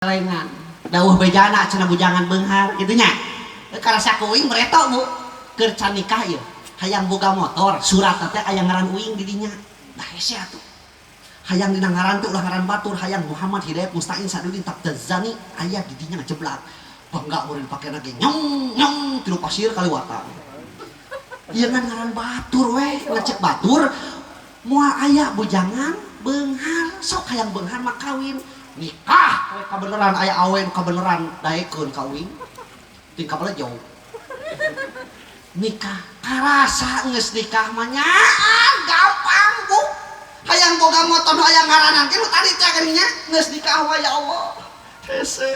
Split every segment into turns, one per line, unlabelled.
Celengan dawuh bejana cenah bujangan beunghar kitu nya. Karasa ku uing mereto bu keur can nikah ieu hayang boga motor suratna teh aya ngaran uing di dinya. Nah hese atuh. Hayang dina ngaran teh ulah ngaran batur hayang Muhammad Hidayat Mustain Sadudin Tabdazani aya di dinya ngajeblak. Bangga mun dipakena ge nyong nyong tilu pasir kaliwatan. Ieu ngan ngaran batur we ngecek batur moal aya bujangan beunghar sok hayang beunghar mah kawin. Nikah we kabeneran aya awe nu kabeneran daekeun ka uing ting kabelejog. Nikah karasa geus nikah mah nyaan gampang bu. Hayang boga motor nu aya ngaranan ge nu tadi teh geuning nya geus nikah mah ya Allah. Hese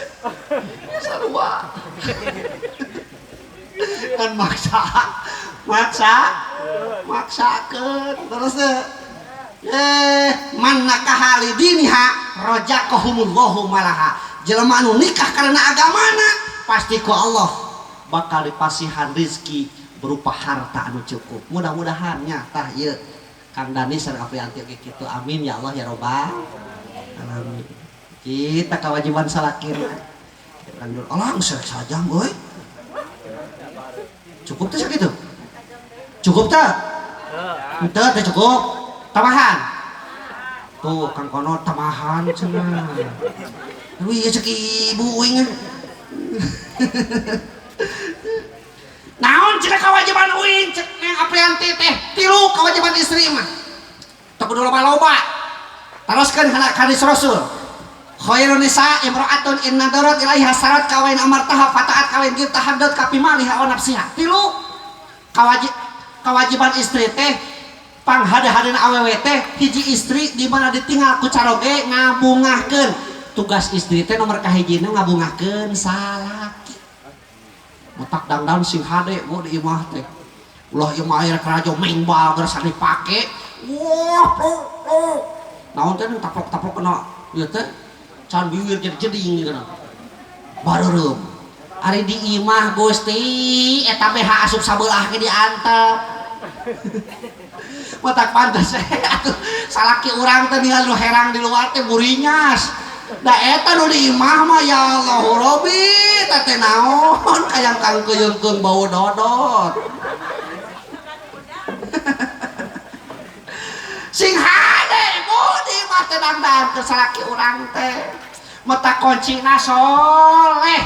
sarua. Kan maksa maksa maksakeun terus teh. Man nakaha li diniha rajaqahumullahu malaha. Jelema anu nikah karena agamana pasti ku Allah bakal dipasihan rizki berupa harta anu cukup. Mudah-mudahan nya tah ieu Kang Dani sareng Aprianti oge kitu. Amin ya Allah ya robbal alamin. Kita kewajiban salakina. Lanjut alang sajam euy. Cukup teh sakitu? Cukup teh? Henteu teh cukup. Tambahan. Tuh Kang Kono tambahan cenah. Wih cek ibu uing. Naon cenah kewajiban uing cek Neng Aprianti teh tilu kewajiban istri mah. Teu kudu loba-loba. Teruskeun kana hadis Rasul. Khairun nisa imra'atun in nadarat ilaiha sarat kawain amartaha fataat kawain kita haddad kapi maliha wa nafsiha. Tilu kewajiban istri teh panghade-hadena awewe teh hiji istri di mana ditinggal ku caroge ngabungahkeun. Tugas istri teh nomor kahijina ngabungahkeun salaki. Otak dangdan sing hade bu di imah teh. Ulah ieu mah air kerajo mengbal geus dipake. Wah, plok plok. Naon teh taplok-taplok kena ieu teh can biwir jadi jeding kana. Bareureum. Ari di imah Gusti eta BH asup sabelah ge diantep. Matak pantes atuh salaki urang teh ningali nu herang di luar teh burinyas. Da eta nu di imah mah ya Allahu Rabbi teh teh naon kayang kangkeuyungkeung bau dodot. Sing hade bu di imah teh dangdan ke salaki urang teh. Meta kuncina soleh.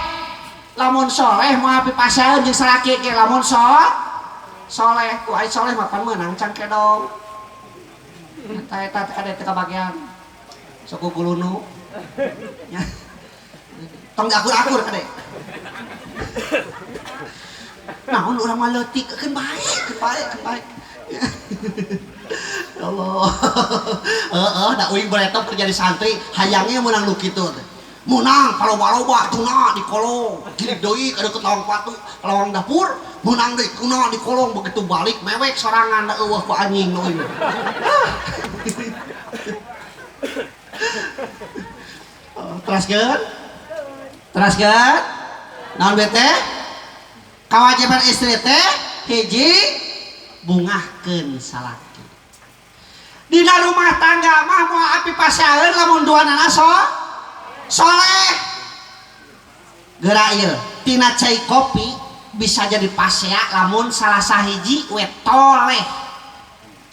Lamun soleh moal pipasaeun jeung salaki ge lamun soleh ku ai soleh mah pan meunang can kedong. Eta eta teh kade teh kabagian. Sok gulunu. Nya. Tong diakur-akur kade. Naon urang mah leutik keun bae, keun bae, keun bae. Ya Allah. Heeh, da uing bareto keur jadi santri, hayangnya meunang nu kitu teh. Meunang paloba-loba tuna di kolong, gilig deui ka deukeut lawang patu, lawang dapur, meunang deui tuna di kolong begitu balik mewek sorangan da eueuh ku anjing nu ieu. Teraskeun? Teraskeun? Naon be teh? Kawajiban istri teh hiji bungahkeun salaki. Dina rumah tangga mah moal api pasaeun lamun duanana soleh. Geura ieu tina cai kopi bisa jadi pasea lamun salah sahiji we toleh.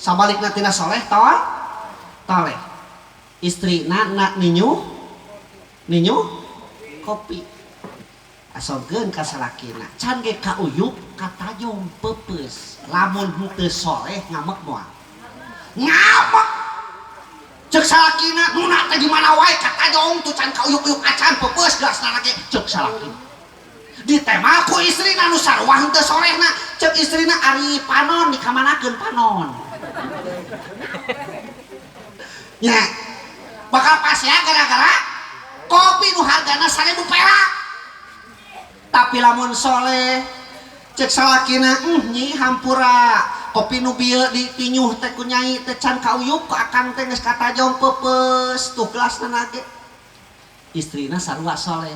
Sabalikna tina soleh toleh. Istrina na ninyu ninyu kopi. Asongkeun ka salakina. Can ge kauyup katajong peupeus. Lamun henteu soleh ngamek moal. Ngamek. Cek salakina nuna teh di mana wae katajong tuh can kauyup-uyup acan peupeus gelasna ge cek salakina. Ditemal ku istrina nu sarua henteu solehna. Cek istrina ari panon dikamanakeun panon. Nya bakal pasea gara-gara kopi nu hargana 1000 perak. Tapi lamun soleh cek salakina nyi hampura kopi nu bieu ditinyuh teh ku nyai teh can kauyup ku akang teh geus katajong peupeus tuh gelasna nage. Istrina sarua soleh.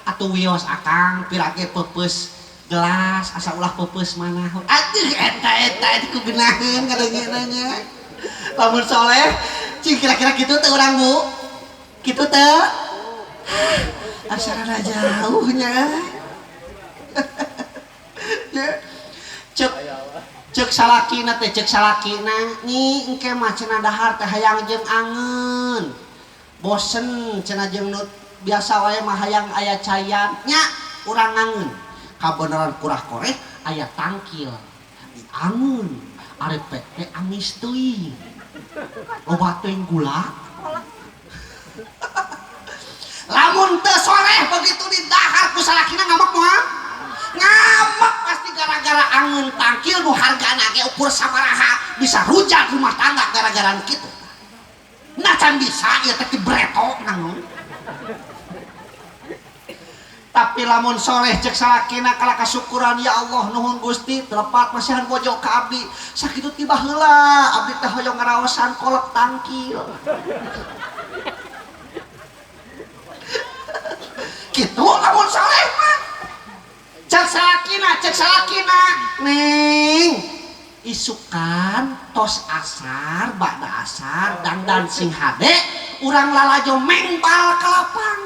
Atuh wios akang pirage peupeus gelas asa ulah peupeus manah. Aduh eta eta dikugenaheun kadengeuna nya. Lamun soleh cing kira-kira kitu teh urang bu. Kitu teh. Asa rada jauhnya. Ya. Cek cek salakina teh cek salakina nyi engke mah cenah dahar teh hayang jeung angeun. Bosen cenah jeung nu biasa wae mah hayang aya caian nya urang ngangeun. Kabeneran kurah koreh aya tangkil. Angeun ari pek teh amis teuing. Loba teuing gula. Lamun teu soleh begitu didahar ku salakina ngamek moal? Ngamek pasti gara-gara angeun tangkil nu hargana ge ukur sabaraha bisa rujak rumah tangga gara-gara nu kitu. Nah can bisa ieu teh dibreto ngangeun. Tapi lamun soleh cek salakina kala kasukuran ya Allah nuhun Gusti telepat masihan bojo ka abdi sakitu tiba heula abdi teh hoyong ngaraosan kolek tangkil. Kitu lamun soleh mah. Cek salakina neng isukan tos asar ba'da asar dangdan sing hade urang lalajo mengbal ka lapang.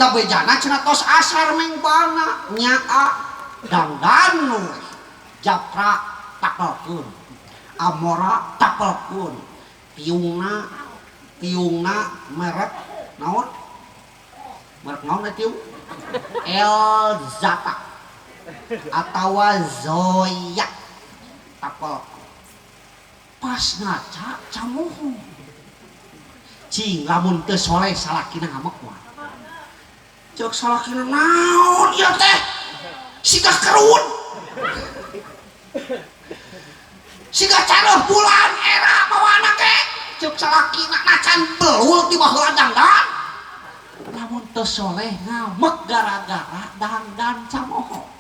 Da bejana cenah tos asar mengbalna nyaa dangdan we japra tapelkeun amora tapelkeun tiungna tiungna merek naon merek naon teh tiung Elzata atawa Zoya tapel pas ngaca camuhu cing lamun teu soleh salakina ngamek mah cek salakina naon ieu teh siga kerun siga careuh bulan era mawana ge cek salakina nacan belul ti baheula dangdan lamun teu soleh ngamek gara-gara dangdan camoho.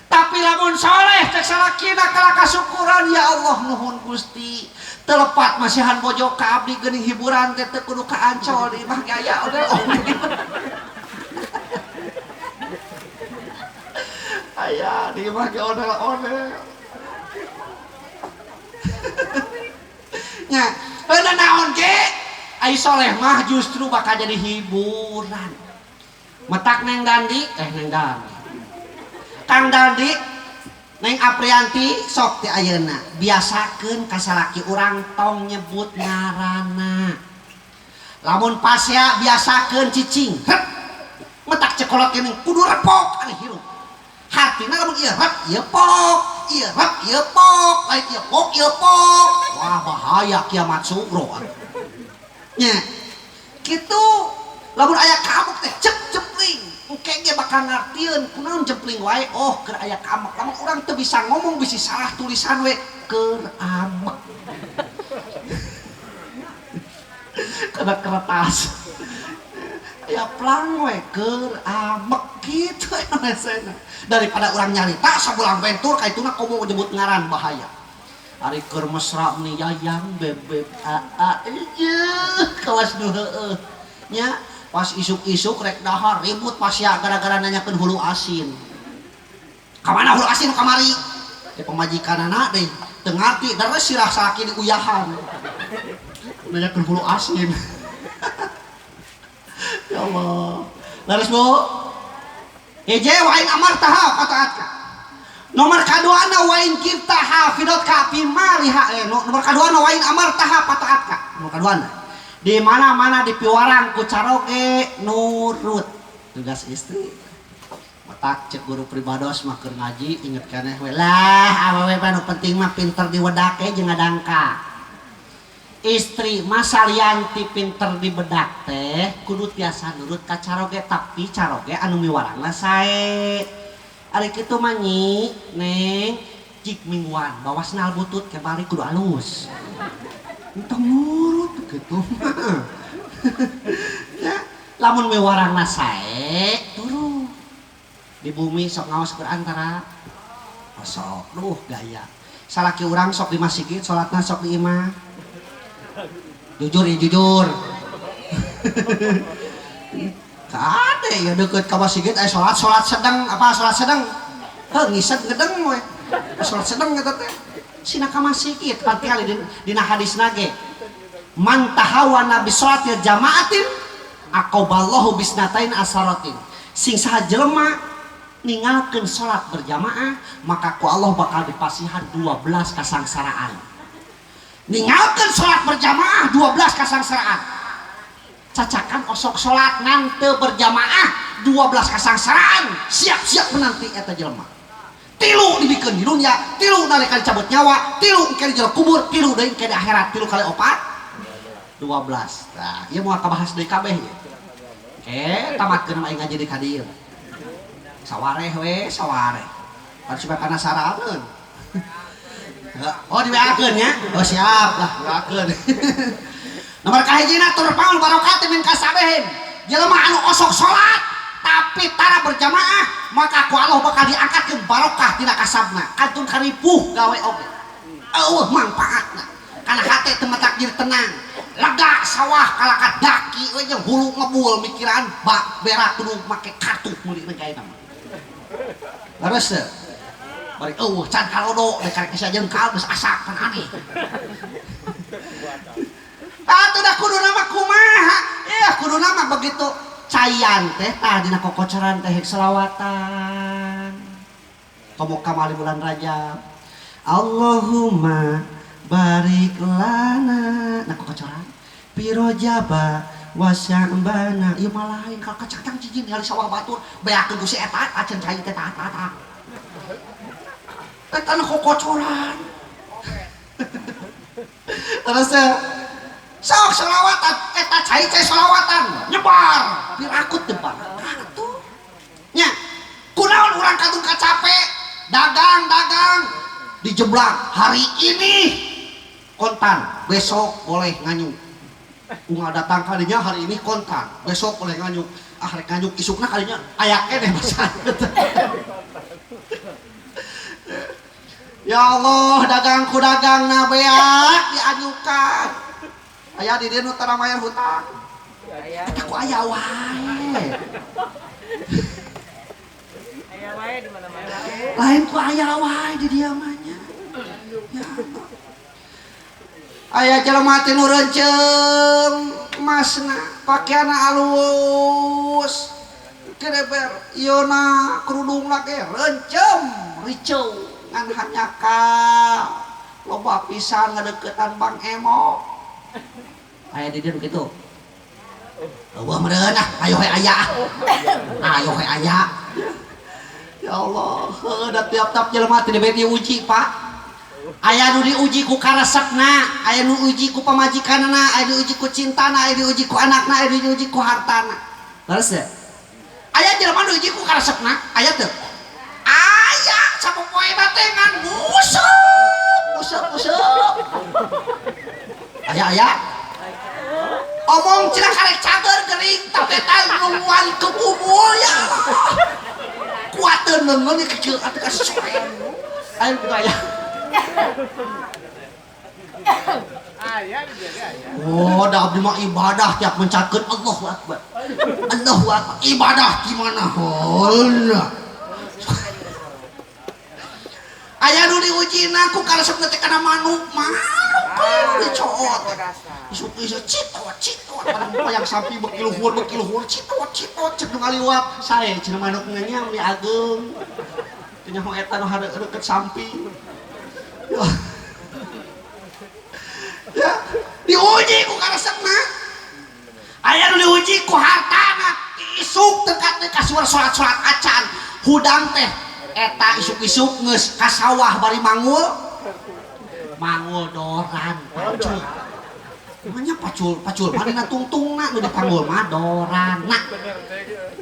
Tapi lamun soleh cek salakina kala kasukuran ya Allah nuhun Gusti telepat masihan bojo ka abdi geuning hiburan teh teu kudu ka Ancol di imah ge aya ondel-ondel. Aya di imah ge ondel-ondel. Nya heuh naon ge ai soleh mah justru bakal jadi hiburan. Metak Neng Dandi, Neng Dandi. Kang Dandi, Neng Aprianti sok ti ayeuna biasakeun ka salaki urang tong nyebut ngaranna. Lamun pasea biasakeun cicing, hep. Metak cekolot geuning kudu repok ari hirup. Hartina lamun ieu rep, ieu pok, ieu rep, ieu pok, lain ieu pok, ieu pok. Wah bahaya kiamat sugro. Nya kitu lamun aya kaamuk teh cek jempling engke ge bakal ngartieun kunaon jempling wae oh keur aya kaamuk lamun urang teu bisa ngomong bisi salah tulisan we keur amek kana kertas aya plang we keur amek kitu Indonesia daripada urang nyarita sabulan bentur kaituna komo nyebut ngaran bahaya. Ari keur mesra meni yayang bebeb aa ieu kawas nu heueuh nya pas isuk-isuk rek dahar ribut pas ya gara-gara nanyakeun hulu asin. Ka mana hulu asin kamari? Teh pamajikanana deui teu ngarti deres sirah salaki diuyahan. Nanyakeun hulu asin. Ya Allah. Laras Bu. Hiji wa in amartaha fata'atka. Nomor kaduana wa in kirta hafidot ka fi maliha nomor kaduana wa in amartaha fata'atka. Nomor kaduana. Di mana-mana dipiwarang ku caroge nurut tugas istri. Matak cek guru pribados mah keur ngaji inget keneh we lah awewe mah nu penting mah pinter diwedake jeung ngadangka. Istri mah salianti pinter dibedak teh kudu tiasa nurut ka caroge tapi caroge anu miwarangna sae. Ari kitu mah nyi neng jik mingguan bawa senal butut ke balik kudu alus. Entong nurut gitu mah. Ya, lamun miwarangna sae turun. Di bumi sok ngaos Quran tara. Oh, sok duh gaya. Salaki urang sok di masjid, salatna sok di imah. Jujur ya jujur. Kade ya deket ka masjid aya salat, salat sedang apa salat sedang. Heuh ngiseg ngedeng we. Salat sedang eta teh. Sina ka masjid pantingali dina hadisna ge. Man tahawana bi salatil jamaatin Aqaballahu bisnatain asaratin. Sing saha jelema ninggalkeun salat berjamaah maka ku Allah bakal dipasihan 12 kasangsaraan. Ninggalkeun salat berjamaah 12 kasangsaraan. Cacakan osok salat ngan teu berjamaah 12 kasangsaraan, siap-siap menanti eta jelema. Tilu dibikeun di dunia, tilu nalika dicabut nyawa, tilu engke di jero kubur, tilu deui engke di akhirat, tilu kali opat 12. Nah, ieu moal kabahas deui kabeh ieu. Oke, tamatkeun mah aing ngaji di ka dieu. Sawareh we, sawareh. Pan supaya panasaraneun. Oh, di-WA-keun nya? Oh, siap lah, di-WA-keun. Nomor kahijina turfaul barakati min kasabihim. Jelema anu osok salat tapi tara berjamaah maka ku Allah bakal diangkatkeun barokah tina kasabna. Kantun karipuh gawe oge. Eueuh mangpaatna. Kana hate teu matak jadi tenang. Lega sawah kalakat daki we jeung hulu ngebul mikiran bak berak kudu make kartu meuli gaena mah. Leres teu? Bari eueuh can kalodo rek karek geus jengkal geus asak kan aneh. Atuh da kuduna mah kumaha? Ya kuduna mah begitu caian teh tah dina kokocoran teh selawatan. Komo kamali bulan Rajab. Allahumma barik lana. Nah kokocoran fi rajaba wa sya'bana. Ieu mah lain kalau kacang cicing ningali sawah batur beakeun ku si eta acan cai teh tah tah tah. Eta na kokocoran. Terus sok selawatan eta cai cai selawatan nyebar pirakut nyebar atuh nya kunaon urang kantun kacape dagang-dagang dijeblak hari ini kontan besok boleh nganyuk ungal datang kalinya hari ini kontan besok boleh nganyuk ah rek nganyuk isukna kalinya aya keneh masa. Ya Allah dagangku dagang na beak dianyukan aya di dieu nu tara mayar hutang. Eta ku aya wae.
Aya wae di mana-mana.
Lain ku aya wae di dieu mah nya. Ya Allah. Aya jelema teh nu reunceung emasna, pakeanna alus. Kedeber ieuna kerudungna ge reunceum, riceu ngan hanyakal. Loba pisan ngadeukeutan Bang Emok. Aya di dieu kitu. Eueuh meureun ah, ayo we aya. Ayo we aya. Ya Allah, heueuh da tiap-tiap jelema teh diberi diuji, Pak. Aya nu diuji ku karesepna, aya nu diuji ku pamajikanna, aya diuji ku cintana, aya diuji ku anakna, aya diuji ku hartana. Leres teu? Aya jelema nu diuji ku karesepna, aya teu? Aya sapopoena teh ngan busuk, busuk, busuk. Aya aya. Omong cenah karek cager gering tapi eta nungguan ke kubur ya Allah. Kuateun leungeun kecil atuh ka sore. Aya kitu aya.
Aya jadi aya.
Oh, da abdi mah ibadah tiap mencatkeun Allahu Akbar. Allahu Akbar. Ibadah gimana? Allah. Aya nu diujina ku karesepna teh kana manuk, manuk dicoot. Isuk-isuk citot citot padahal yang sapi beki luhur citot citot cek nu ngaliwat sae cenah manuk nya meni ageung. Teu nyaho eta nu deukeut samping. Ya, diuji ku karesepna. Aya nu diuji ku hartana, isuk teu ka kasuar salat-salat acan, hudang teh eta isuk-isuk geus ka sawah bari mangul. Mangul doran pacul. Namanya pacul, pacul mana tungtungna nu dipanggul mah dorana.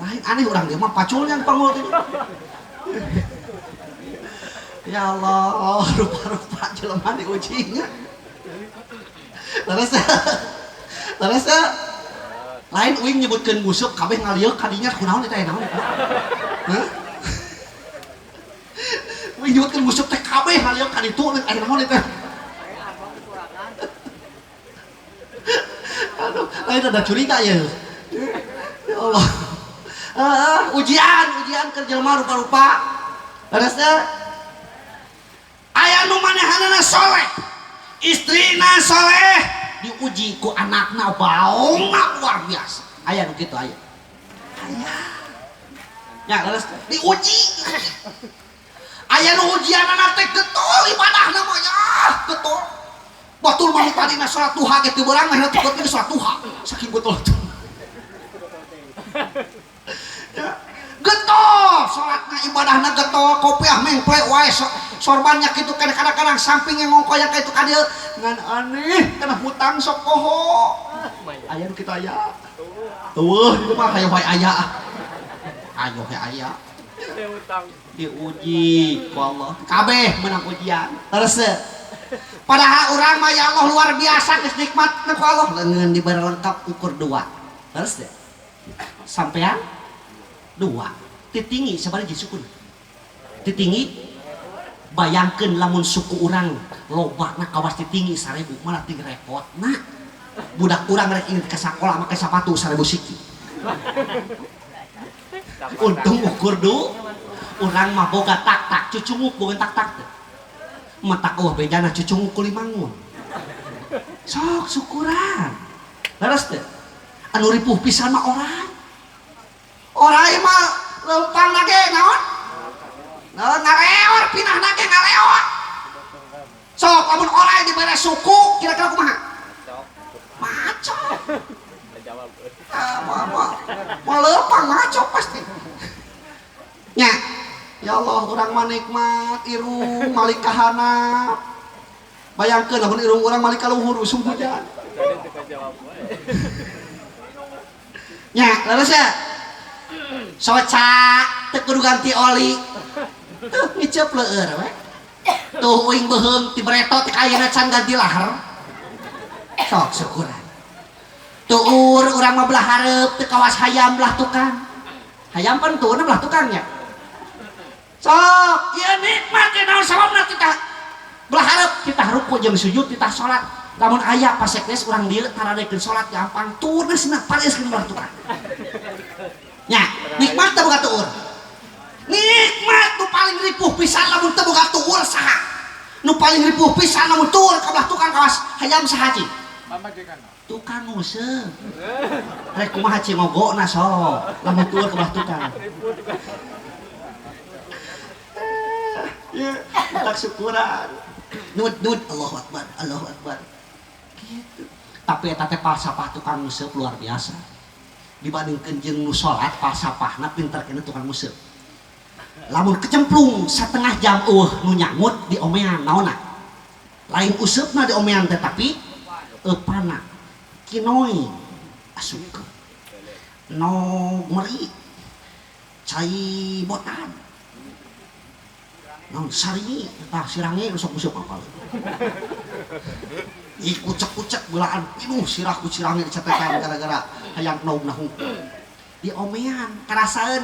Lain aneh urang dia mah paculnya dipanggul teh. Ya Allah, rupa-rupa jelema diujinya. Terus terus lain uing nyebutkeun busuk kabeh ngalieuk kadinya kunaon eta naon eta. Hah? Uing nyebutkeun busuk teh kabeh ngalieuk ka ditu aya naon eta. Aduh, lain ada curiga ya. Ya Allah. Ujian, ujian keur jelema rupa-rupa. Terus aya nu manehanana soleh, istrina soleh, diuji ku anakna baongna luar biasa. Aya nu kitu aya. Aya. Nya leres diuji. Aya nu ujianana teh getol ibadahna mah ya, getol. Batur mah tadina salat duha ge teu beurang mah teu penting salat duha. Saking getol tuh. Ya. Getol salatna ibadahna getol kopiah mengple wae sorbannya kitu kadang-kadang samping ngongkoyang ka itu ka dieu ngan aneh kana hutang sok poho. Aya nu kitu aya. Eueuh di mah hayo wae aya. Ayo we aya. Diuji ku Allah. Kabeh menang ujian. Terus padahal urang mah ya Allah luar biasa geus nikmat ku Allah leungeun dibere lengkap ukur dua. Terus deh. Sampean dua. Titingi sabaraha hiji sukuna. Titingi bayangkeun lamun suku urang lobana kawas titingi 1000 malah ting repotna. Budak urang rek ingin ke sakola make sapatu 1000 siki. Untung ukur du urang mah boga tak-tak cucunguk boga tak-tak teh. Matak eueuh bejana cucunguk ku limangun. Sok syukuran. Leres teh. Anu ripuh pisan mah orang. Orai mah leumpang ge naon? Naon ngaleor pinahna ge ngaleor. Sok lamun orai dibere suku kira-kira kumaha? Macok. Mau leumpang macok pasti. Nya, ya Allah urang mah nikmat irung malik ka handap. Bayangkeun lamun irung urang malik ka luhur usum hujan. Nya, leres ya? Soca teu kudu ganti oli. Tuh ngiceup leueur we. Tuh uing beuheung ti beretot ka ayeuna can ganti laher. Sok syukuran. Tuur urang mah belah hareup teu kawas hayam belah tukang. Hayam pan tuurna belah tukangnya. Sok ieu nikmat ieu naon sababna kita belah hareup kita ruku jeung sujud kita salat. Lamun aya pasekdes urang dieu taradekeun salat gampang tuurna cenah pareuskeun belah tukang. Nya, nikmat teu boga tuur. Nikmat nu paling ripuh pisan lamun teu boga tuur saha? Nu paling ripuh pisan lamun tuur ka belah tukang kawas hayam saha cing? Tukang nguseup. Rek kumaha cing ngogona sok lamun tuur ka belah tukang. Ya, tak syukuran. Nud nud Allahu Akbar, Allahu Akbar. Gitu. Tapi eta teh falsafah tukang nguseup luar biasa. Dibandingkeun jeung nu salat falsafahna pinter keneh tukang nguseup. Lamun kecemplung setengah jam eueuh nu nyangut diomean naonna? Lain useupna diomean teh tapi eupana kinoi asupkeun. No meri cai botan. Naon sari tah sirange sok useup apal. Ih kucek-kucek beulaan pinuh sirah ku sirange dicetekan gara-gara hayang naung hungkul. Diomean karasaeun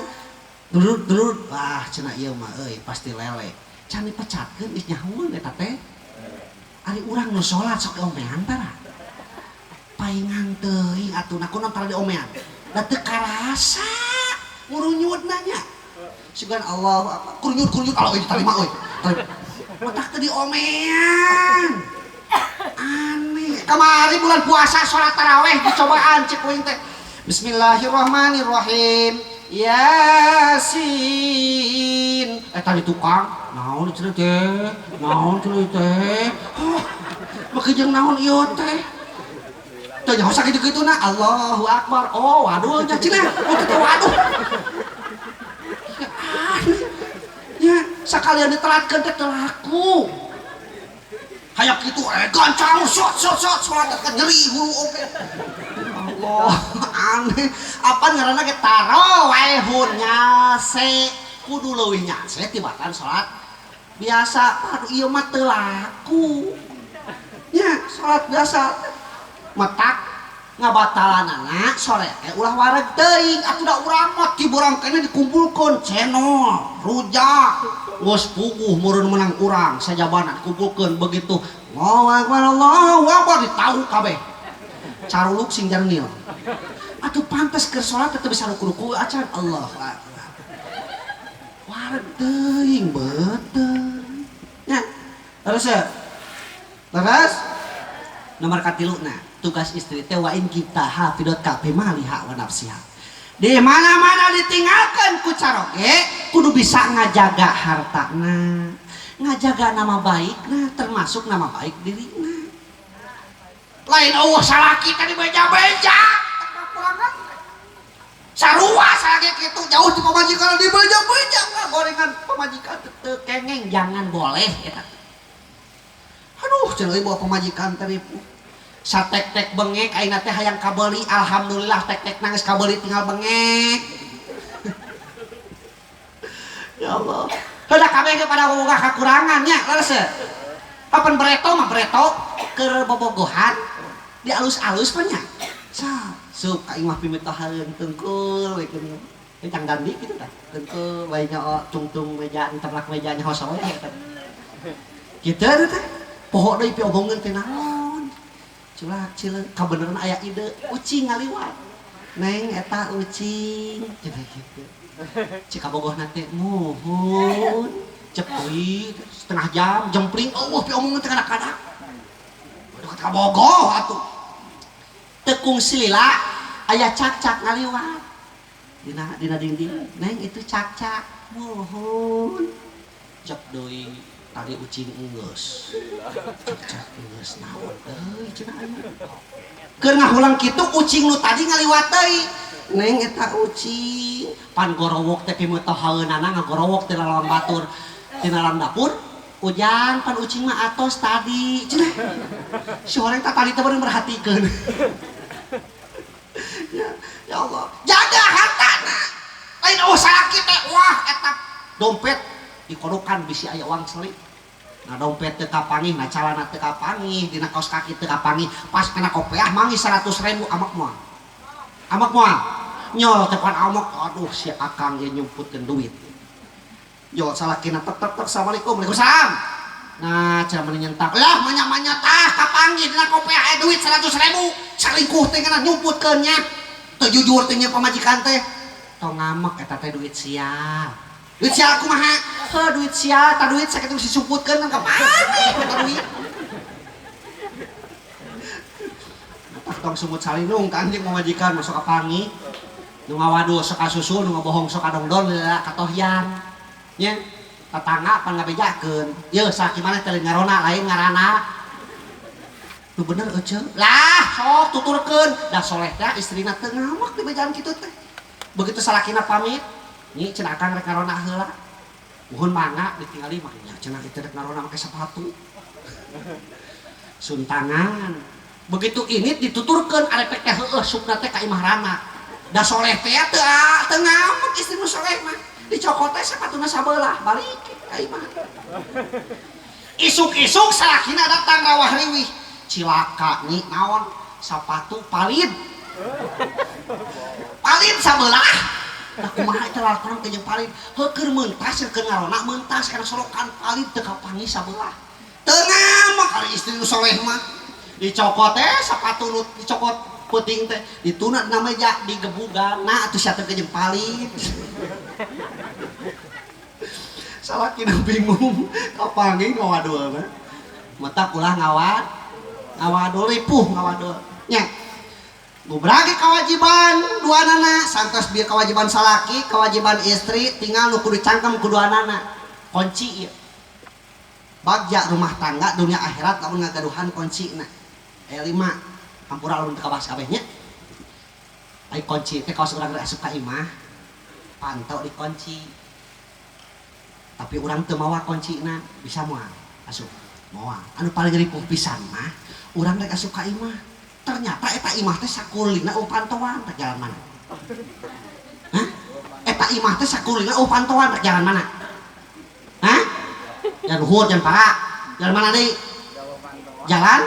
dulur-dulur wah cenah ieu mah euy pasti lele. Can dipecatkeun geus nyahoeun eta teh. Ari urang nu salat sok diomean tara. Paingan teuing atuh na kunaon tara diomean. Da teu karasa ngurunyutna nya. Sugan Allah apa kurunyut-kurunyut Allah euy ditarima euy. Matak teu diomean. Aneh. Kamari bulan puasa salat taraweh dicobaan cek kuing teh. Bismillahirrahmanirrahim. Yasin. Tadi tukang naon cenah teh? Naon cenah teh? Oh, make jeung naon ieu teh? Teu nyaho sakitu-kituna. Allahu Akbar. Oh, waduh nya cenah. Oh, teh waduh. Aneh. Nya sakalian ditelatkeun teh teu laku. Hayang kitu gancang shot shot shot salat teh nyeri hulu oge. Allah aneh. Apa ngaranna ge tarawehun nyase kudu leuwih nyase tibatan salat biasa. Aduh ieu mah teu laku. Nya salat biasa matak ngabatalanana sore teh ulah wareg teuing atuh da urang mah ti borang keneh dikumpulkeun cenol rujak geus puguh meureun menang urang sajabana dikumpulkeun begitu Allahu Akbar Allahu Akbar ditahu kabeh caruluk sing jarnil atuh pantes keur salat teh bisa ruku-ruku acan Allahu Akbar wareg teuing beuteung nya terus ya terus nomor katiluna Tugas istri teh wa in kita hafidot ka maliha wa nafsiha. Di mana-mana ditinggalkan ku caroge kudu bisa ngajaga hartana, ngajaga nama baikna, termasuk nama baik dirina. Lain eueuh salaki tadi beja-beja kakurangan. Sarua salaki kitu jauh ti pamajikan di beja-beja gorengan pamajikan teu kengeng, jangan boleh eta. Aduh cenah euy bawa pamajikan teh ripuh. Satek-tek bengek ayeuna teh hayang kabeuli, alhamdulillah tek-tek nangis kabeuli tinggal bengek. Ya Allah. Heudah kabeh ge pada boga kakurangan nya leres teu? Kapan breto mah breto keur bobogohan di alus-alus mah nya. Sup ka imah pimitohaeun tungkul we kudu. Kang Dandi kitu tah. Tungkul bae nya tungtung meja enteplak meja nya hosoe eta. Kitu teh. Poho deui piobongeun teh naon. Culak cileung kabeneran aya ide ucing ngaliwat. Neng eta ucing cenah kitu. Cik kabogohna teh muhun. Cek deui setengah jam jempling eueuh piomongeun teh kadak-kadak. Aduh kabogoh atuh. Tekung silila aya cakcak ngaliwat. Dina dinding neng itu cakcak muhun. Cek deui tadi ucing enggeus. Cakcak enggeus naon deui cenah aya. Keur ngahulang kitu ucing nu tadi ngaliwat deui. Neng eta ucing pan gorowok teh pimetohaeunana ngagorowok teh lalawan batur tina dalam dapur. Ujang pan ucing mah atos tadi cenah. Si horeng tah tadi teh baru merhatikeun. Ya Allah, jaga hartana. Lain eueuh salaki teh wah eta dompet dikodokan bisi aya uang selip. Nah dompet teu kapanggih, nah calana teu kapanggih, dina kaos kaki teu kapanggih, pas kena kopeah manggih 100.000 amak moal. Amak moal. Nyol teh pan amak, aduh si akang ge nyumputkeun duit. Yo salakina tek tek tek assalamualaikum, waalaikumsalam. Nah cenah meni nyentak, lah manya-manya tah kapanggih dina kopeah aya duit 100.000, salingkuh teh kana nyumputkeun nya. Teu jujur teh nya pamajikan teh. Tong ngamek eta teh duit sial. Duit sial kumaha? Heuh duit sial, tah duit sakitu geus disumputkeun kan kapanggih eta duit. Tah tong sumut salinung ka anjing pamajikan masuk kapanggih. Nu ngawadul sok kasusul, nu ngabohong sok kadongdon lila katohyan. Nya tetangga pan ngabejakeun. Yeuh salaki maneh teh lain ngarona lain ngaranna. Nu bener euceu. Lah sok tuturkeun. Da soleh teh istrina teu ngamek di bejaan kitu teh. Begitu salakina pamit, nyi cenah akang rek ngarona heula. Muhun mangga ditinggali mah nya cenah kitu rek ngarona make sepatu. Suntangan. Begitu ini dituturkeun arepek teh heueuh sukna teh ka imah rana. Da soleh teh teu ngamek istri nu soleh mah. Dicokot teh sepatuna sabelah balik ka imah. Isuk-isuk salakina datang rawah riwih. Cilaka nyi naon sapatu palid. Palid sabelah. Nah kumaha eta lalakonan teh jeung palid. Heuh keur meuntas keur ngarona meuntas kana solokan palid teu kapanggih sabelah. Teu ngamek ari istri nu soleh mah. Dicokot teh sapatu nu dicokot peuting teh dituna dina meja digebugan. Nah atuh sia teh jeung palid. Salakina bingung kapanggih ngawadul mah. Mata ulah ngawad ngawadul ripuh ngawadul nya. Gubragi kewajiban duanana santos bieu kewajiban salaki, kewajiban istri tinggal nu kudu cangkem ku duanana. Kunci ieu. Bagja rumah tangga dunia akhirat lamun ngagaduhan kuncina. Aya 5 hampura lamun teu kabahas kabeh nya. Ai kunci teh kawas urang rek asup ka imah pantau dikunci. Tapi urang teu mawa kuncina bisa moal asup moal. Anu paling ripuh pisan mah urang rek asup ka imah. Ternyata eta imah teh sakulina eueuh pantauan rek jalan mana? Hah? Eta imah teh sakulina eueuh pantauan rek jalan mana? Hah? Jalan luhur, jalan para. Jalan mana deui? Jalan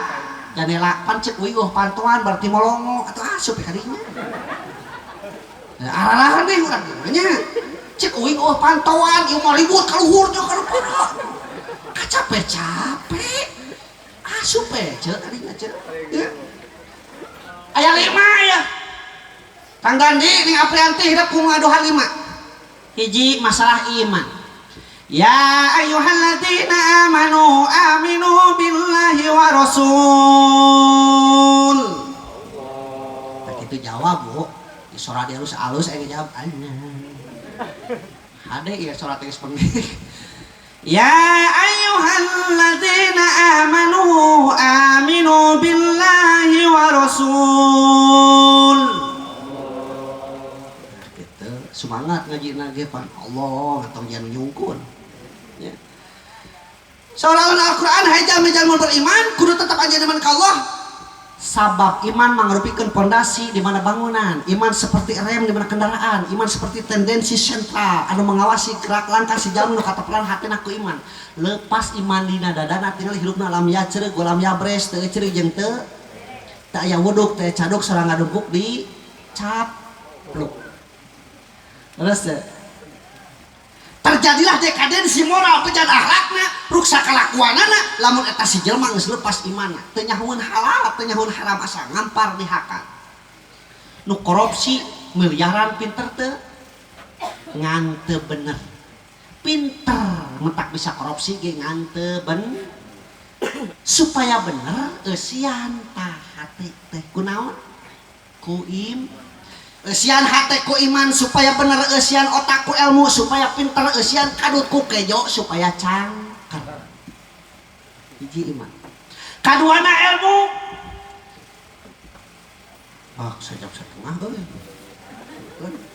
janela pan ceuk eueuh pantauan berarti molongo atuh asup ka dinya. Ararahan deui urang nya. Cek uing eueuh pantauan ieu mah ribut ka luhur jeung ka para. Kacape-cape. Asup we ceuk ka dinya ceuk. Ya. Aya 5 ya. Kang Dandi ning Aprianti hidup ku ngaduhan 5. Hiji masalah iman. Ya ayyuhalladzina amanu aminu billahi wa rasul. teu jawab bu. Sora dia alus alus aya jawab anya. Hade ieu sora teh geus penting. Ya ayyuhalladzina amanu aminu billahi wa rasul. Gitu, semangat ngajina ge pan Allah atau jangan nyungkun. Ya. Seolah-olah Al-Qur'an hai jalmi-jalmi beriman kudu tetap anjeun iman ka Allah. Sabab iman mangrupikeun pondasi di mana bangunan, iman seperti rem di mana kendaraan, iman seperti tendensi sentral anu mengawasi gerak langkah si jalmi nu katapelan hatina ku iman. Lepas iman dina dadana tinggal hirupna lam yacreug lam yabres teu eceureuh jeung teu teu aya wuduk teu caduk sareng ngadungkuk di capluk. Terus terjadilah dekadensi moral bejat akhlakna ruksa kalakuanana lamun eta si jelema geus lepas imanna teu nyahoeun halal teu nyahoeun haram asa ngampar dihakan. Nu korupsi miliaran pinter teu ngan teu bener. Pinter mentak bisa korupsi ge ngan teu ben supaya bener eusian tah hate teh kunaon ku im eusian hate ku iman supaya bener eusian otak ku ilmu supaya pinter eusian kadut ku kejo supaya cangker. Hiji iman. Kaduana ilmu. Ah, sajam setengah euy.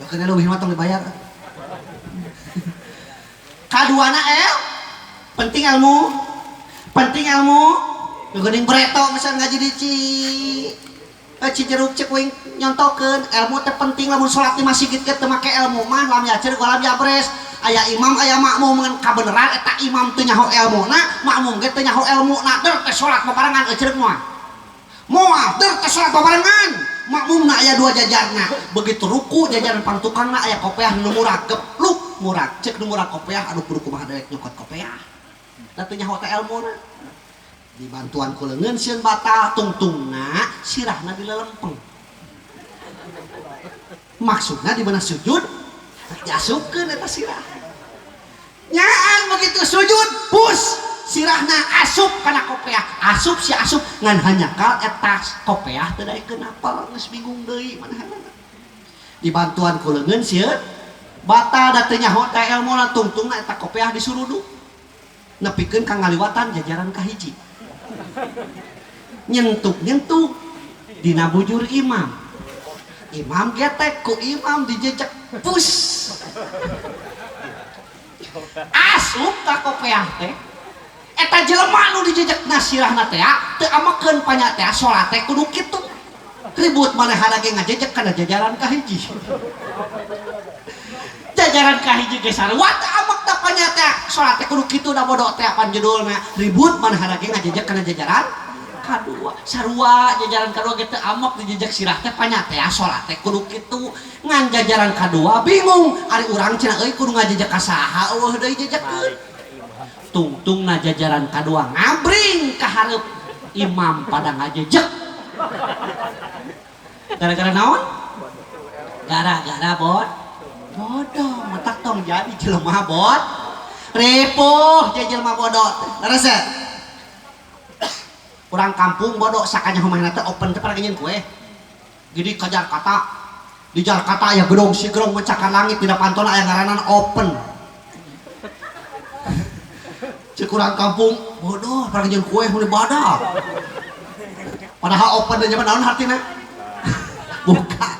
Keun leuwih mah tong dibayar. Kaduana penting ilmu. Penting ilmu. Geuning breto misalnya ngaji di Cijeruk cek wing nyontokeun ilmu teh penting lamun salat di masjid ge teu make ilmu mah lam yacer lam yabres aya imam aya makmum ngan kabeneran eta imam teu nyaho ilmuna makmum ge teu nyaho ilmuna der teh salat babarengan eceureuh moal moal der teh salat babarengan makmumna aya dua jajarna begitu ruku jajaran pangtukangna aya kopeah nu murag gepluk murag cek nu murag kopeah aduh kudu kumaha daek nyokot kopeah da teu nyaho teh ilmuna dibantuan ku leungeun sieun batal tungtungna sirahna dilelempeng maksudna di mana sujud diasupkeun eta sirah nyaan begitu sujud pus sirahna asup kana kopeah asup si asup ngan hanyakal eta kopeah teu daekeun apal geus bingung deui manehna dibantuan ku leungeun sieun batal da teu nyaho teh elmuna tungtungna eta kopeah disuruduk nepikeun ka ngaliwatan jajaran kahiji nyentuk-nyentuk dina bujur imam imam getek ku imam dijejek pus asup ka kopeah teh eta jelema nu dijejekna sirahna teh teu amekeun panya teh salat teh kudu kitu ribut manehna ge ngajejek kana jajaran kahiji jajaran kahiji ge sarua teu amek da panya teh salat teh kudu kitu da bodoh teh pan judulna ribut manehna ge ngajejek kana jajaran kadua sarua jajaran kadua ge teu amek dijejek sirah teh panya teh salat teh kudu kitu ngan jajaran kadua bingung ari urang cenah euy kudu ngajejek ka saha eueuh deui jejekeun tungtungna jajaran kadua ngabring ka hareup imam pada ngajejek gara-gara naon gara-gara bot bodoh matak tong jadi jelema bot ripuh jadi jelema bodoh leres ya urang kampung bodoh sakanya humahna teh open teh pada nyeun kue jadi ka Jakarta di Jakarta aya gedung sigrong mencakar langit dina pantona aya ngaranan open cek urang kampung bodoh pada nyeun kue mun badak padahal open teh zaman naon hartina bukan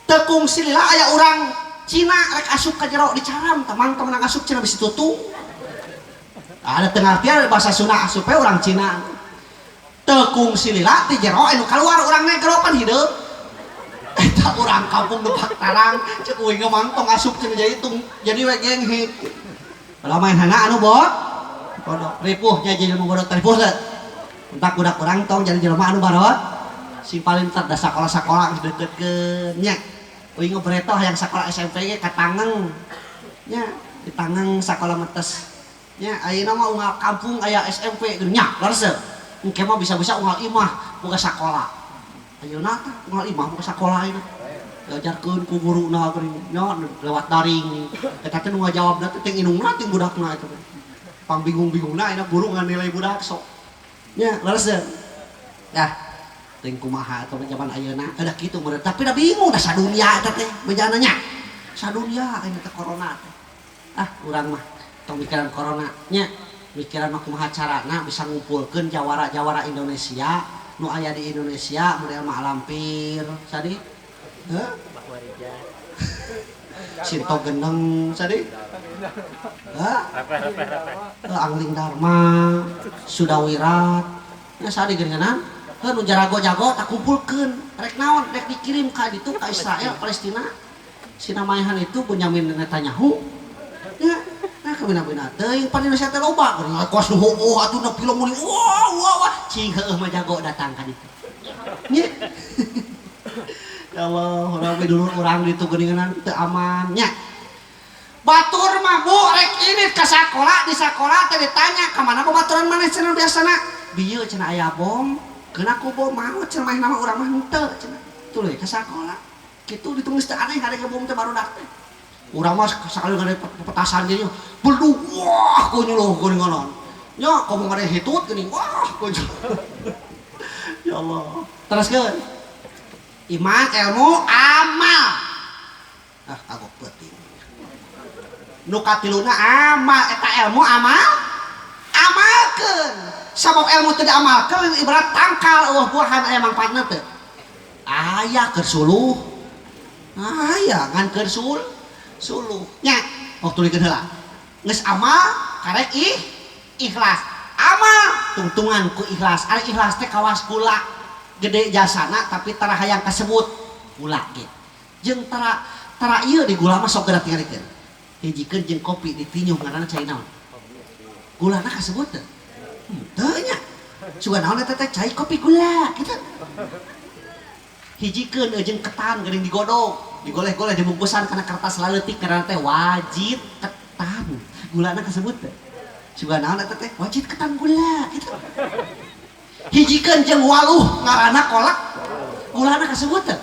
tekung silila aya urang Cina rek asup ka jero dicaram teman teman asup Cina bisi tutung ada teu ngartian bahasa Sunda asup we urang Cina tekung silila ti jero anu kaluar urang negro pan hideung eta urang kampung nu tarang cek uing ge mangtong asup cenah jadi tung jadi we genghe padahal maenhana anu bot bodoh ripuh nya jelema bodoh ripuh teh entak budak urang tong jadi jelema anu barot sing paling tar da sakola-sakola geus deukeutkeun nya uing ngebretoh yang sakola SMP ge katangeng nya ditangeng sakola metes nya ayeuna mah unggal kampung aya SMP nya leres teu engke mah bisa-bisa unggal imah boga sakola ayeuna tah unggal imah boga sakola ayeuna diajarkeun ku guruna geuning nya lewat daring eta teh nu ngajawabna teh ting indungna ting budakna eta teh pang bingung-bingungna ayeuna guru nganilai budak sok nya leres teu dah. Teuing kumaha atuh zaman ayeuna da kitu meureun tapi da bingung da sadunya eta teh bejana nya. Sadunya ayeuna teh corona teh. Ah urang mah tong mikiran corona nya. Mikiran mah kumaha carana bisa ngumpulkeun jawara-jawara Indonesia nu aya di Indonesia model Mak Lampir sadi. Heuh? Sinto Geneng sadi. Hah? Angling Dharma, Sudawirat. Nya sadi geuningan. Heuh nu jarago-jago tak kumpulkeun. Rek naon? Rek dikirim ka ditu ka Israel, Palestina. Si namaehan itu Benyamin Netanyahu. Ya, nah kabina-bina teuing pan Indonesia teh loba geuning kos nu heueuh atuh na film muni wah wah wah cing heueuh mah jago datang ka ditu. Nya. Ya Allah, urang we dulur urang ditu geuningan teu aman nya. Batur mah bu rek ini ka sakola di sakola teh ditanya ka mana babaturan maneh cenah biasana. Bieu cenah aya bom, keuna ku bom maot cenah manehna mah urang mah henteu cenah. Tuluy ka sakola. Kitu ditulis teh aneh ada bom teh barudak teh. Urang mah sakali ngade petasan ge beldug wah kunyuluh geuningan. Nya komo ngade hitut geuning wah kunyuluh. Ya Allah. Teruskeun. Iman, ilmu, amal. Ah, kagok peuting. Nu katiluna amal eta ilmu amal. Amalkeun. Sabab ilmu teu diamalkeun ibarat tangkal eueuh buahan aya mangfaatna teu? Aya keur suluh. Aya ngan keur suluh. Nya, oh tulikeun heula. Geus amal karek ikhlas. Amal tungtungan ku ikhlas. Ari ikhlas teh kawas kula. Gede jasana tapi tara hayang kasebut gula ge. Jeung tara tara ieu di gula mah sok geura tingalikeun. Hijikeun jeung kopi ditinyuh ngaranna cai naon? Gulana kasebut teu? Henteu nya. Sugan naon eta teh cai kopi gula kitu. Hijikeun jeung ketan geuning digodog, digoleh-goleh dibungkusan kana kertas laleutik ngaranna teh wajit ketan. Gulana kasebut teu? Sugan naon eta teh wajit ketan gula kitu. Hijikeun jeung waluh ngaranna kolak gulana kasebut teu?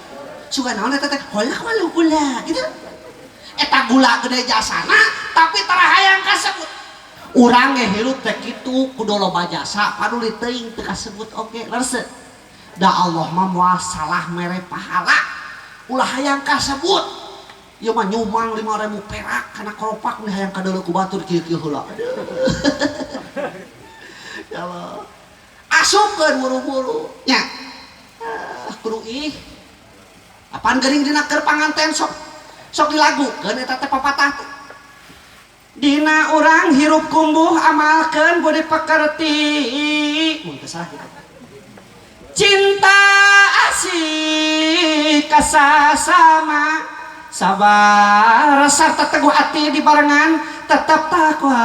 Sugan naon eta teh kolak waluh gula kitu. Eta gula gede jasana tapi tara hayang kasebut. Urang ge hirup teh kitu kudu loba jasa paduli teuing teu kasebut oge leres. Da Allah mah moal salah mere pahala. Ulah hayang kasebut. Ieu mah nyumang 5.000 perak kana koropak nih hayang kadeuleu ku batur kieu-kieu heula. Ya Allah. Asupkeun buru-buru nya. Kudu ih. Apaan geuning dina keur panganten sok sok dilagukeun eta teh papatah teh. Dina urang hirup kumbuh amalkeun budi pekerti. Mun teu salah kitu. Cinta asih kasasama sabar sarta teguh ati dibarengan tetap takwa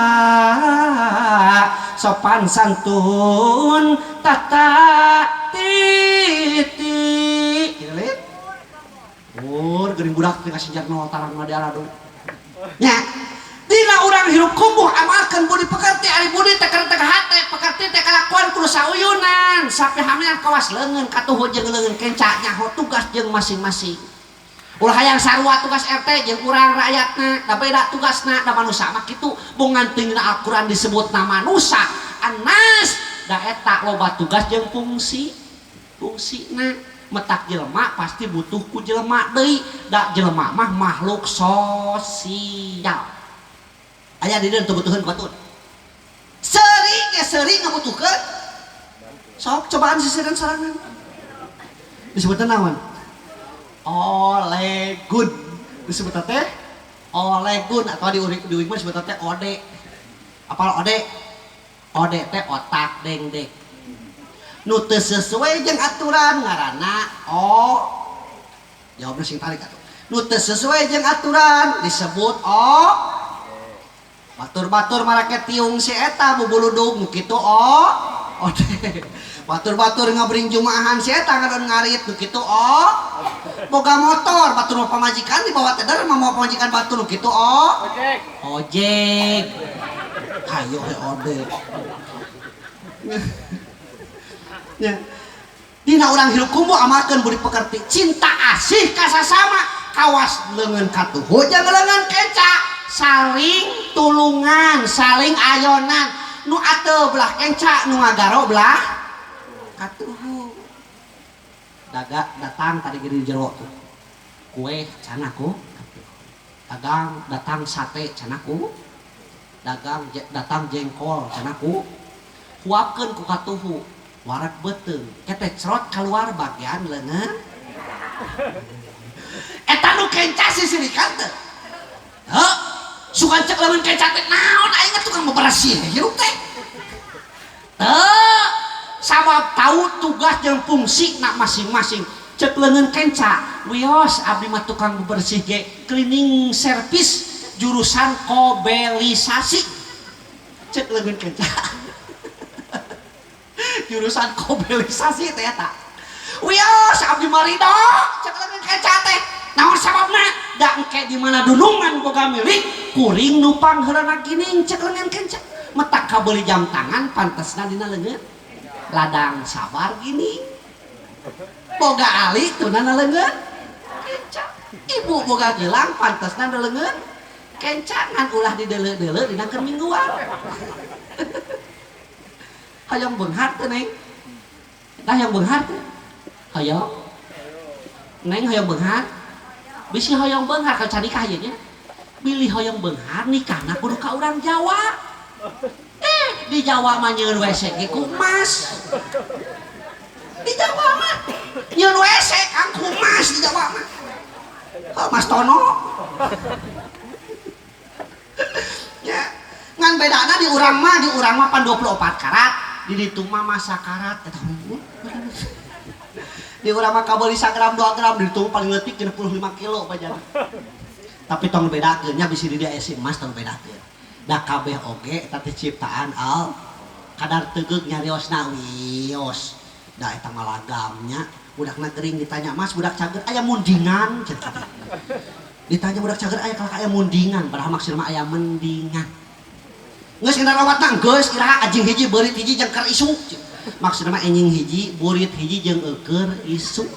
sopan santun tata titi. Kieu Ur geuning budak teh kasih jarno tarang mah diaradu. Nya. Dina urang hirup kumbuh amalkeun budi pekerti ari budi teh keur teh hate pekerti teh kalakuan kudu sauyunan sapihamian kawas leungeun katuhu jeung leungeun kenca nyaho tugas jeung masing-masing. Ulah hayang sarua tugas RT jeung urang rakyatna da beda tugasna da manusa mah kitu bongan teuing Al-Qur'an disebutna manusa annas da eta loba tugas jeung fungsi fungsina. Metak jelema pasti butuh ku jelema deui da jelema mah makhluk sosial. Aya di dieu teu butuheun batur. Seuri ge seuri ngabutuhkeun. Sok cobaan sisiran sorangan. Disebutna naon? Olegun. Disebutna teh olegun atau di uing mah disebutna teh ode. Apal ode? Ode teh otak dengdek. Nu teu sesuai jeung aturan ngaranna o. Jawabna sing tarik atuh. Nu teu sesuai jeung aturan disebut o. Batur-batur marake tiung si eta bubuludug nu kitu o. Ode. Batur-batur ngabring jumaahan si eta ngadon ngarit nu kitu o. Boga motor batur mah pamajikan dibawa teh der mah moal pamajikan batur nu kitu o. Ojek. Ojek. Hayo he ode. Ya. Dina urang hirup kumbu amalkeun budi pekerti cinta asih ka sasama kawas leungeun katuhu jeung leungeun kenca saling tulungan saling ayonan nu ateu belah kenca nu ngagaro belah katuhu. Daga datang tadi gini di jero tuh. Kue canaku. Dagang datang sate canaku. Dagang datang jengkol canaku. Huapkeun ku katuhu. Wareg beuteung. Kete cerot keluar bagian leungeun. Eta nu kenca sisirikan teh. Heuh. Sugan cek leungeun kenca teh naon aing mah tukang bebersih hirup teh. Teu sabab tahu tugas jeung fungsi nak masing-masing. Cek leungeun kenca, wios abdi mah tukang bebersih ge cleaning service jurusan kobelisasi. Cek leungeun kenca. Jurusan kobelisasi teh eta. Wios abdi mah ridho cek leungeun kenca teh. Naon sababna? Da engke di mana dunungan boga milik kuring nu pangheulana gining cek leungeun kenca. Metak kabeuli jam tangan pantesna dina leungeun ladang sabar gini. Boga ali tunana leungeun kenca. Ibu boga gelang pantesna dina leungeun kenca ngan ulah dideuleu-deuleu dina keur mingguan. Hayang beunghar teu Neng? Tah hayang beunghar teu? Hayang. Neng hayang beunghar? Bisi hayang beunghar ka nikah ieu nya. Bilih hayang beunghar nikahna kudu ka urang Jawa. Di Jawa mah nyeun WC ge ku emas. Di Jawa mah nyeun WC kang ku emas di Jawa mah. Oh, Mas Tono. Ya, ngan bedana di urang mah pan 24 karat, di ditu mah masa karat eta unggul. Di urang mah kabeuli 1 gram 2 gram, di ditu paling leutik 65 kilo bajana. Tapi tong bedakeun nya bisi di dieu aya emas tong bedakeun. Da kabeh oge eta teh ciptaan al kadar tegeuk nyariosna wios. Da eta mah lagamnya budakna gering ditanya mas budak cager aya mundingan cenah. Ditanya budak cager aya kalak aya mundingan padahal maksudna mah aya mendingan. Geus kena rawatna geus iraha anjing hiji beurit hiji jeung keur isuk. Maksudna mah anjing hiji burit hiji jeung eueur isuk.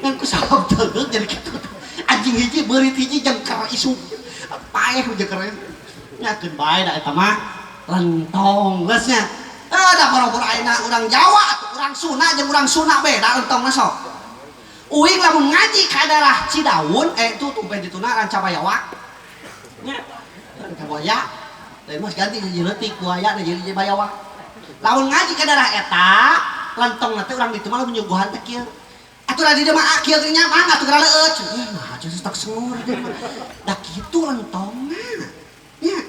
Ngan ku sabab tegeuk jadi kitu. Anjing hiji beurit hiji jeung keur isuk. Paeh jeung keur nyakeun bae da eta mah lentong geus nya. Da boro-boro ayeuna urang Jawa atuh urang Sunda jeung urang Sunda beda lentongna sok. Uing lamun ngaji ka daerah Cidaun itu tumpen dituna Rancabayawak. Nya Rancabaya lain mah ganti jadi leutik buaya jadi bayawak. Lamun ngaji ka daerah eta lentongna teh urang ditu mah lamun nyuguhan teh kieu. Atuh da di dieu mah kieu teh nya mangga atuh geura leueut. Nah geus tak sengur teh. Da kitu lentongna. Nya.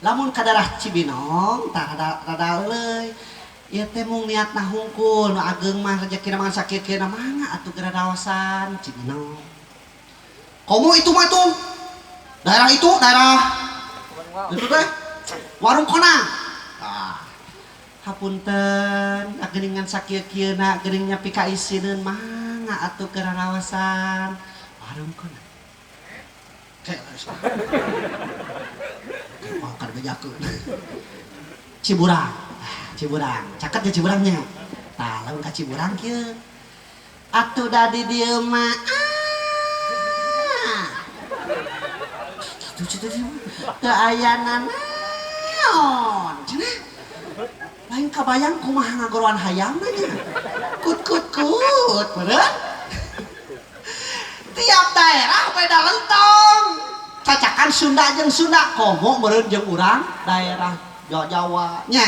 Lamun ka daerah Cibinong tah rada leuy. Ieu teh mung niatna hungkul nu ageung mah rejekina mah sakieu-kieuna mangga atuh geura raosan Cibinong. Komo itu mah tuh. Daerah itu daerah itu teh warung konang. Ah. Hapunten geuningan sakieu-kieuna geuning nya pika isineun mangga atuh geura raosan warung konang. Kayak makan bejakeun. Ciburang. Ciburang, caket ya Ciburangnya. Tah lamun ka Ciburang kieu. Atuh da di dieu mah. Ah. Kitu kitu teu aya nanaon. Cenah. Lain kabayang kumaha ngagoroan hayamna nya. Kut kut kut, bener? Tiap daerah beda lentong. Cacakan Sunda jeung Sunda, komo meureun jeung urang daerah Jawa nya.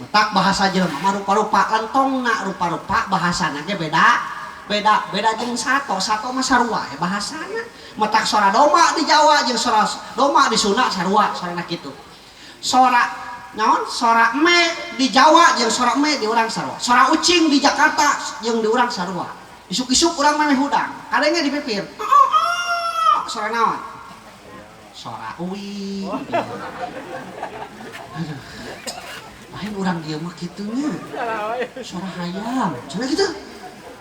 Betak bahasa jelema mah rupa-rupa lentongna rupa-rupa bahasana ge beda. Beda beda jeung sato, sato mah sarua we bahasana. Matak sora doma di Jawa jeung sora doma di Sunda sarua sorana kitu. Sora naon? Sora me di Jawa jeung sora me di urang sarua. Sora ucing di Jakarta jeung di urang sarua. Isuk-isuk urang mah hudang, kadenge di pipir. Sora naon? Sora uing. Aduh. Lain urang dieu mah kitunya. Sora hayam, cenah kitu.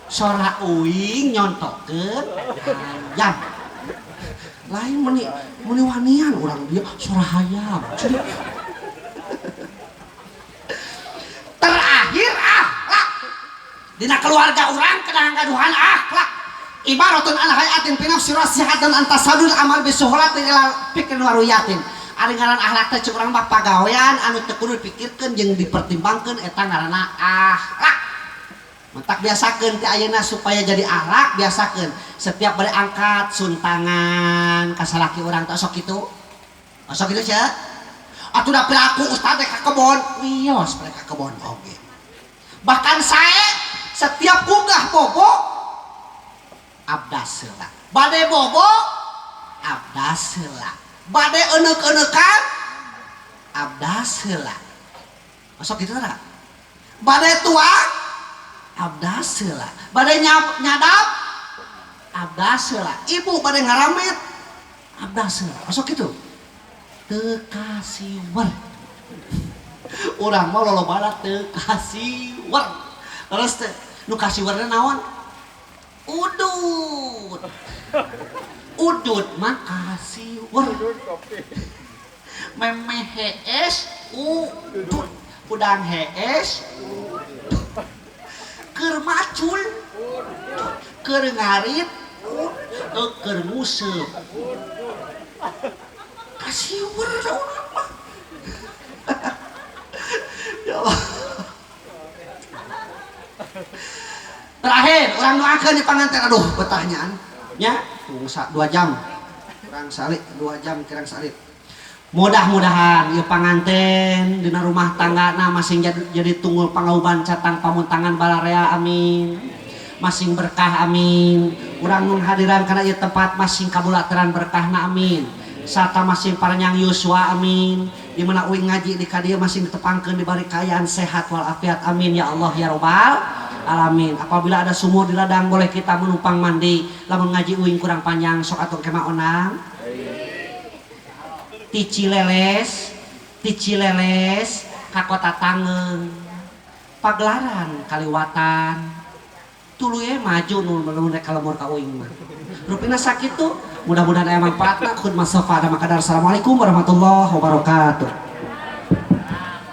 Sora uing nyontokeun hayam. Lain meni meni wanian urang dieu sora hayam. Cenah. Terakhir akhlak. Dina keluarga urang kedah gaduhan akhlak. Ibaratun an hayatin fi nafsi rasihatan antasadul amal bisuhulatin ila fikrin waruyatin. Ari ngaran akhlak teh cek urang mah pagawean anu teu kudu dipikirkeun jeung dipertimbangkeun eta ngaranna akhlak. Matak biasakeun ti ayeuna supaya jadi akhlak biasakeun. Setiap bade angkat suntangan ka salaki urang teh sok kitu. Sok kitu sia. Atuh da piraku ustad teh ka kebon, wios mereka kebon oge. Bahkan sae setiap gugah bobo abdas heula. Bade bobo abdas heula. Bade euneuk-eueukan abdas heula. Sok kitu teh. Bade tuang abdas heula. Bade nyadap abdas heula. Ibu bade ngaramet abdas heula. Sok kitu. Teu kasiwer. Urang mah lolobana teu kasiwer. Terus teh nu kasiwerna naon? Udut. Udut mah kasiwer. Memeh hees udut. Udang hees udut. Keur macul keur ngarit udut, keur nguseup kasiwer urang mah. Ya Allah. Terakhir urang doakeun di panganten, aduh betahnyaan nya tunggu 2 jam kurang salit, 2 jam kurang salit. Mudah-mudahan ieu panganten dina rumah tanggana masing jadi tunggul pangauban catang pamuntangan balarea amin. Masing berkah amin. Urang nu hadiran kana ieu tempat masing kabulateran berkahna amin. Sarta masing paranyang yuswa amin. Di mana uing ngaji di ka dieu masing ditepangkeun dibari kaayaan sehat walafiat amin ya Allah ya robbal alamin. Apabila ada sumur di ladang boleh kita menumpang mandi. Lamun ngaji uing kurang panjang sok atuh kema onang. Ti Cileles, ti Cileles ka kota Tangeung. Pagelaran kaliwatan. Tuluy maju nu rek ka lembur ka uing mah. Rupina sakitu, mudah-mudahan aya manfaatna. Khudma sofa ada makadar. Assalamualaikum warahmatullahi wabarakatuh.